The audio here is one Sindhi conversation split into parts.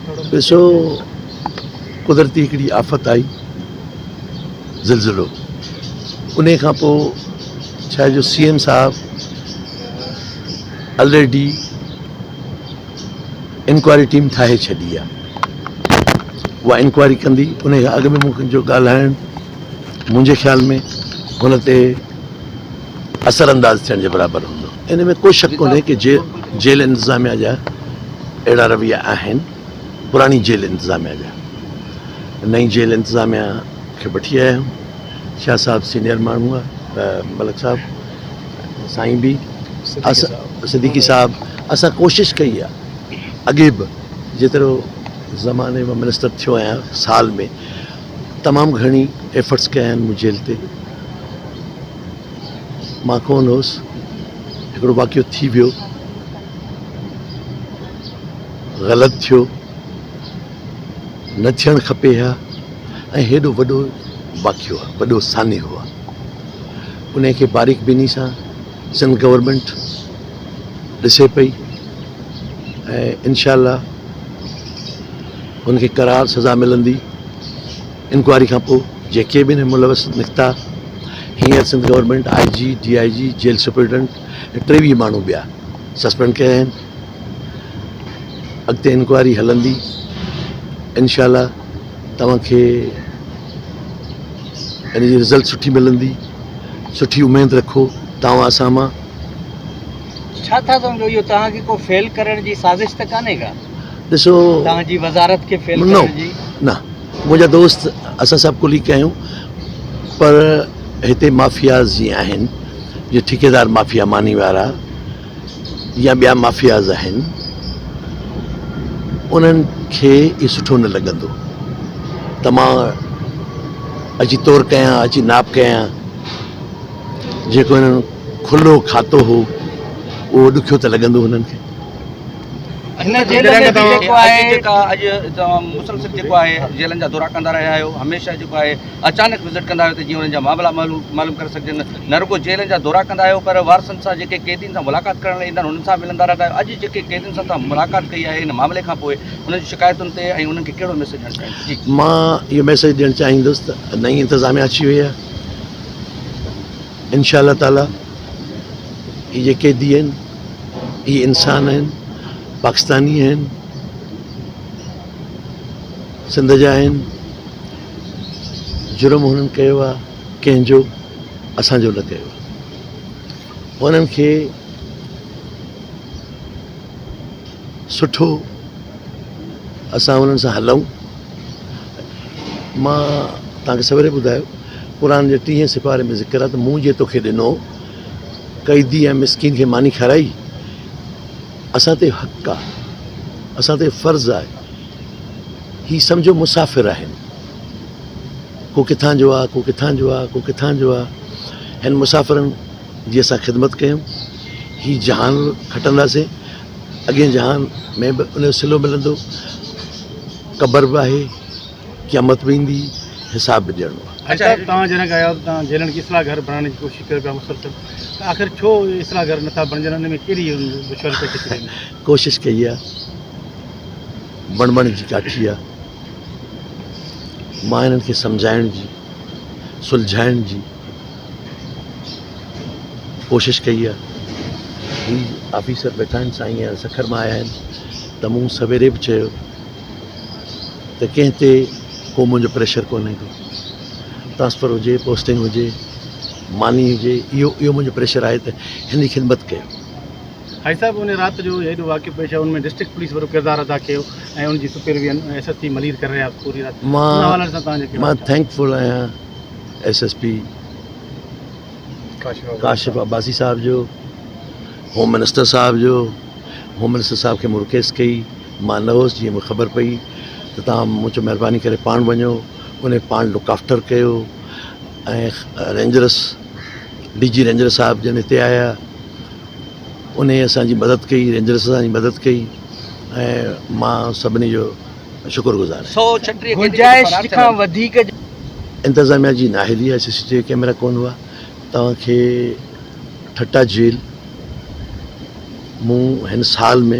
ڏسو قدرتي هڪڙي آفت آئي زلزلو انهي کان پوء ڇا جو سي ايم صاحب الريڊي انڪوائري ٽيم ٺاهي ڇڏي آهي اها انڪوائري ڪندي انهي کان اڳ ۾ مون جو ڳالهائڻ منهنجي خيال ۾ هن تي اثر انداز ٿيڻ جي برابر هوندو. ان ۾ ڪو شڪ ڪونهي ڪي جيل انتظاميا جا اهڙا رويا آهن، پراڻي جيل انتظاميا جا، نئين جيل انتظاميا کي وٺي آيا آهيون، شاهه صاحب سينيئر ماڻهو آهي، ملڪ صاحب سائين به صديقي صاحب اسان ڪوشش ڪئي آهي اڳي به جيترو زماني مان منسٽر ٿيو آهيان سال ۾ تمام گهڻي ايفرٽس ڪيا آهن مون جيل تي. مان ڪونه هوس، هڪڙو واقعو ٿي ويو، غلط ٿيو، نه ٿيڻ کپي ها ۽ هيڏو وڏو واقعو آهي، وڏو سانحو آهي، انهي کي باريڪ بيني سان سنڌ گورنمينٽ ڏسي پئي ۽ انشاء الله هن کي قرار سزا ملندي. انڪوائري کان پوء جيڪي به ان ۾ ملوث نڪتا، هينئر Sindh government I G, D I G, jail superintendent ۽ 23 ماڻهو ٻيا سسپينڊ ڪيا آهن. اڳتي انڪوائري هلندي انشاء الله توهان کي ان جي رزلٽ سٺي ملندي، سٺي اميد رکو توهان اسان مان. ڇا ٿا سمجهو اهو توهان کي ڪو فيل ڪرڻ جي سازش ته ڪانهي ڪا؟ ڏسو توهان جي وزارت کي فيل ڪرڻ جي؟ نه منهنجا دوست اسان سڀ ڪليگ آهيون پر هتي مافياز جيئن آهن جيئن ٺيڪيدار مافيا ماني وارا يا ٻيا مافياز آهن انهن کي اهو سٺو نه لڳندو ته مان اچي تور ڪيان اچي ناپ ڪيان جيڪو هنن کلو کاتو هو اهو ڏکيو ته لڳندو هنن کي. هن جيل ۾ به جيڪو آهي. جيڪا اڄ توهان مسلسل جيڪو آهي جيلن جا دورا ڪندا رهيا آهيو هميشه جيڪو آهي اچانڪ وزٽ ڪندا آهيو ته جيئن انهن جا معاملا معلوم ڪري سگهجن نه رڳو جيلن جا دورا ڪندا آهيو پر وارثن سان جيڪي قيدين سان ملاقات ڪرڻ لاء ايندا آهن انهن سان ملندا رهندا آهيو اڄ جيڪي قيدين سان توهان ملاقات ڪئي آهي ان معاملي کان پوء انهن جي شڪايتن تي ۽ انهن کي ڪهڙو ميسيج ڏيڻ چاهيندو جي. مان اهو ميسيج ڏيڻ چاهيندس ته نئين انتظاميا اچي وئي آهي انشاء الله تعالي هي جيڪي قيدي آهن اهي انسان آهن، پاڪستاني آهن، سنڌ جا آهن، جرم هنن ڪيو آهي ڪنهن جو اسان جو نه ڪيو آهي. هنن کي سٺو اسان انهن سان هلون. مان توهان کي سويري ٻڌايو قرآن جي ٽيهين سپاري ۾ ذڪر آهي ته مون جي توکي ڏنو قيدي ۽ مسڪين کي ماني کارائي، اسان تي حق آ، اسان تي فرض آهي، هي سمجهو مسافر آهن، ڪو ڪٿان جو آ، ڪو ڪٿان جو آ، ڪو ڪٿان جو آ، هن مسافرن جي اسان خدمت ڪيون، هي جهان کٽنداسين، اڳئين جهان ۾ به ان جو صلو ملندو، قبر به آهي. قيامت به ايندي حساب به ڏيڻو آهي. حاجي صاحب توهان جڏهن کان آيا آهيو ته توهان جيلن کي اصلاح گهر بڻائڻ جي ڪوشش ڪيو پيا مسلسل ته آخر ڇو اصلاح گهر نٿا بڻجن ان ۾ ڪهڙي دشواري پيش اچي رهي آهي. ڪوشش ڪئي آهي بڻبڻ جي ڪاٺي آهي مان هنن کي سمجهائڻ جي سلجهائڻ جي ڪوشش ڪئي آهي هي آفيسر ويٺا آهن سائين سکر مان آيا آهن ته مون سويري به چيو ته ڪنهن تي ڪو منهنجو پريشر ڪونهي ڪو ٽرانسفر هجي پوسٽنگ هجي ماني هجي اهو اهو منهنجو پريشر آهي ته هن جي خدمت ڪيو. حاجي صاحب ان رات جو هيڏو واقعو پيش آيو ان ۾ ڊسٽرڪٽ پوليس وڏو ڪردار ادا ڪيو ۽ ان جي supervision S S P Malir ڪري رهيا پوري رات ان حوالي سان توهان جو ڪهڙو مان ٿينڪ فل آهيان S S P Kashif Abbasi صاحب جو هوم منسٽر صاحب جو هوم منسٽر صاحب کي مون رڪويسٽ ڪئي مان نه هوس جيئن مون کي خبر پئي ته توهان مون چيو مهرباني ڪري پاڻ وڃو انهي پاڻ لڪ آفٽر ڪيو ۽ رينجرس ڊي جي رينجرس صاحب جن هتي آيا انهي اسان جي مدد ڪئي رينجرس اسان جي مدد ڪئي ۽ مان سڀني جو شڪر گذار آهيان. 136 قيدي جيڪي گنجائش فرار ٿيل کان آهن. وڌيڪ. انتظاميا جي نااهلي آهي سي سي ٽي وي ڪئميرا ڪونه هئا توهان کي ٺٽا جيل مون هن سال ۾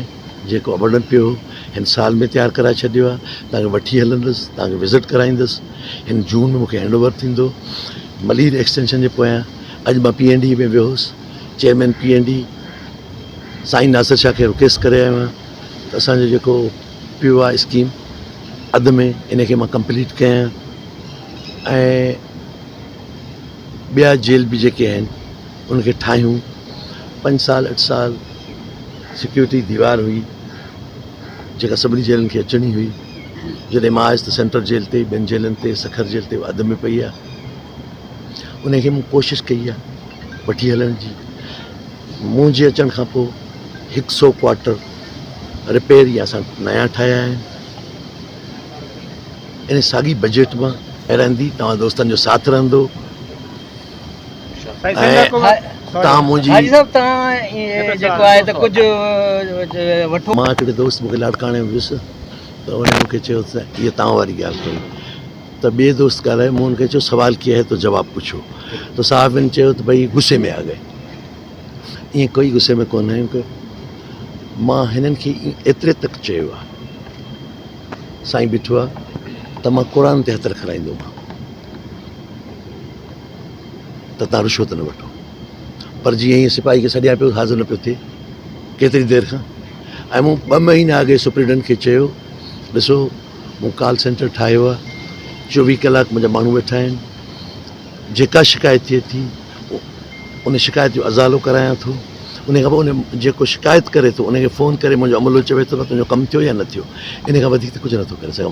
جيڪو ابنڊن پيو هو، هن سال ۾ تيار ڪرائي ڇڏيو آهي. توهان کي وٺي هلندس، توهان کي وزٽ ڪرائيندس. هن جون ۾ مون کي هينڊ اوور ٿيندو. ملير ايڪسٽينشن جي پويان اڄ مان پي اين ڊي ۾ ويو هوس. چيئرمين پي اين ڊي سائين ناصر شاهه کي رڪويسٽ ڪري آيو آهيان ته اسان جو جيڪو پيو آهي اسڪيم اڌ ۾ ان کي مان ڪمپليٽ ڪيان ۽ ٻيا جيل به جيڪي آهن ان کي ٺاهيون. پنج سال اٺ سال سيڪيورٽي ديوار هئي جيڪا سڀني جيلن کي اچڻي هئي. جڏهن مان آيس ته سينٽرل جيل تي ٻين جيلن تي سکر جيل تي اڌ ۾ پئي آهي. ان کي مون ڪوشش ڪئي آهي وٺي هلڻ جي. منهنجي اچڻ کان پوء هڪ سو ڪوارٽر رپيئر يا اسان نيا ٺاهيا آهن. ان ساڳي بجيٽ مان رهندي توهان دوستن جو ساٿ رهندو. ۽ توهان منهنجي. حاجي صاحب توهان جيڪو آهي ته ڪجهه وٺو. مان هڪڙي دوست مون کي لاڙڪاڻي ۾ ويس ته ان مون کي چيو ته اها توهان واري ڳالهه ڪئي ته ٻئي دوست ڳالهايو مون ان کي چيو سوال ڪيا هي تو جواب پڇو ته صحافين چيو ته ڀئي غصي ۾ آ گئي ائين ڪوئي غصي ۾ ڪونه آهيون ڪو مان هنن کي ايتري تڪ چيو آهي سائين بيٺو آهي ته مان قرآن تي هٿ رکرائيندومانو ته تان رشوت نه وٺو پر جيئن ئي سپاهي کي سڏيان پيو حاضر نه پيو ٿئي ڪيتري دير کان ۽ مون ٻه مهينا اڳي سپرنٽينڊنٽ کي چيو ڏسو مون ڪال سينٽر ٺاهيو آهي چوويهه ڪلاڪ منهنجا ماڻهو ويٺا آهن جيڪا شڪايت ٿئي ٿي ان شڪايت جو ازالو ڪرايان ٿو ان کان پوء ان جيڪو شڪايت ڪري ٿو ان کي فون ڪري منهنجو عملو چوي ٿو ته تنهنجو ڪم ٿيو يا نه ٿيو ان کان وڌيڪ ته ڪجهه نٿو ڪري سگهان.